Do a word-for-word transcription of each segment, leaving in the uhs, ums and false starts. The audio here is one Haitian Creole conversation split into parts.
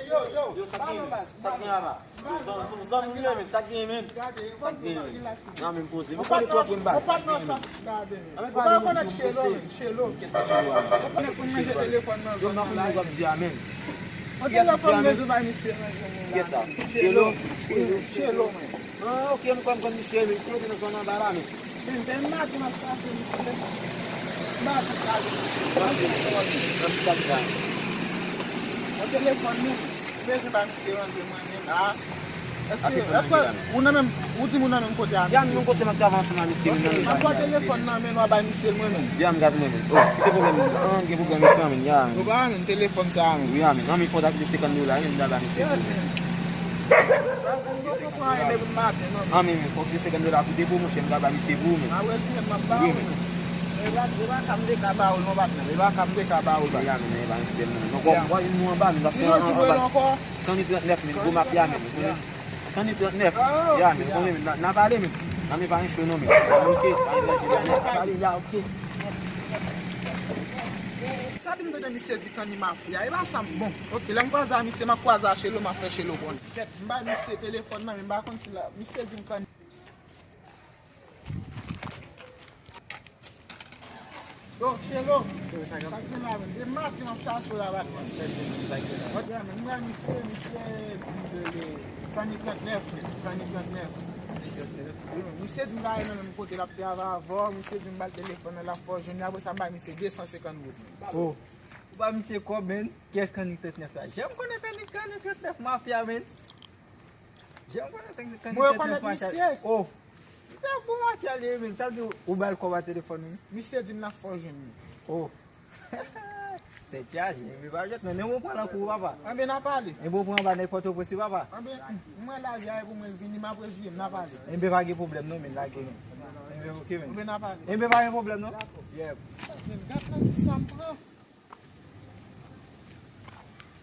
Yo, yo, yo, sa k gen, men? Sa k gen, men? Zanmi m yo, men, sa k gen, men? Sa k gen, men? Nan men poze. Mwen pale twòp, mwen baz. Sa k gen, men? Nan men pale, mwen prese. Kiyès ki Chelo a, men? Yo, m pa konn moun w ap di a, men. Kiyès ki di a, men? Kiyès sa? Chelo? Chelo, men. Ah, ok, m kwè m konn misye, men misye rete nan zòn anba la, men. Men, men, m maten m ap chache misye. M pa jan gade misye. Nan ki kat la? Nan telefòn, men. M bezwen bay misye ranje mwen, men. Ah. Èske, èske ou nan menm, ou di m ou nan menm kote a misye? Ya, m nan kote m ap travay ansanm a misye, men nan menm. Anpòt telefòn nan men, w a bay misye l mwen menm. Ya, m gade mwen menm. Oh, si te pwoblèm, an, gen pwoblèm ekran, men, ya. Ou pa men telefòn sa, men. Wi, ya, men. An, men fò w ta kite senkant dola, men, m ta bay misye pou ou, men. An, men, men, fò w kite senkant dola pou depo, monchè, m ta bay misye pou ou, men. Wi, men. E pa, e pa ka m te ka ba ou non, patnè. E pa ka m te ka ba ou, baz. Ya, men, men, e pa gen pwoblèm, non. Non, kò, m wè nou anba, men, paske an, anba. Kanni trannèf, men, gwo mafya, men, ou konnen. Kanni trannèf. Ya, men, konnen, men, n a, n a pale, men. Nan men pa gen cho, non, men. Ok, pa gen danje, men, n a pale, ya, ok. Sa di m tande misye di Kanni mafya. E pa sa, bon, ok, lè m kwaze a misye, m ap kwaze a Chelo, m ap fè Chelo konnen. Kèt, m bay misye telefòn nan, men m pa konn si la, misye di m Kanni. Yo, Chelo, sa k gen la, men? Depi maten m ap chache w la, patnè. Ok, men, m wè misye, misye di m rele Kanni trannèf, men, Kanni trannèf. Wi, men, misye di m gade nan menm kote l ap travay avè w, misye di m ba l telefòn nan, l ap fè w jwenn li, apre sa m bay misye de san senkant goud. Oh. Ou ba misye kòb, men, kiyès Kanni trannèf la? Janm konnen Kanni, Kanni trannèf mafya, men. Janm konnen Kanni trannèf mafya. Mwen rekonèt misye. Oh. Misye bon mafya li ye, men. Sa di ou ba l kòb a telefòn, wi. Misye di m l ap fè w jwenn li. Oh. Tèt chaje, men pa jwèt, men, men ou pran nan kou, papa. Anben, n a pale. Enben, ou pran anba nan Pòtoprens, wi, papa. Anben, m wè lavi a, e pou mwen l vini, m ap reziye m, n a pale. Enben, pa gen pwoblèm, non, men, lage, men. Enben, ok, men. Anben, n a pale. Enben, pa gen pwoblèm, non. Dakò. Yep. Men, gad nan kisa m pran.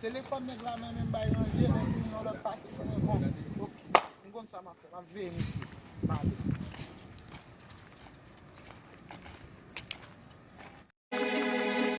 Telefòn nèg la nan men m bay ranje, lè m vin yon lòt pase se mwen. Bon, ok. M konn sa m ap fè. M ap veye misye. M ale.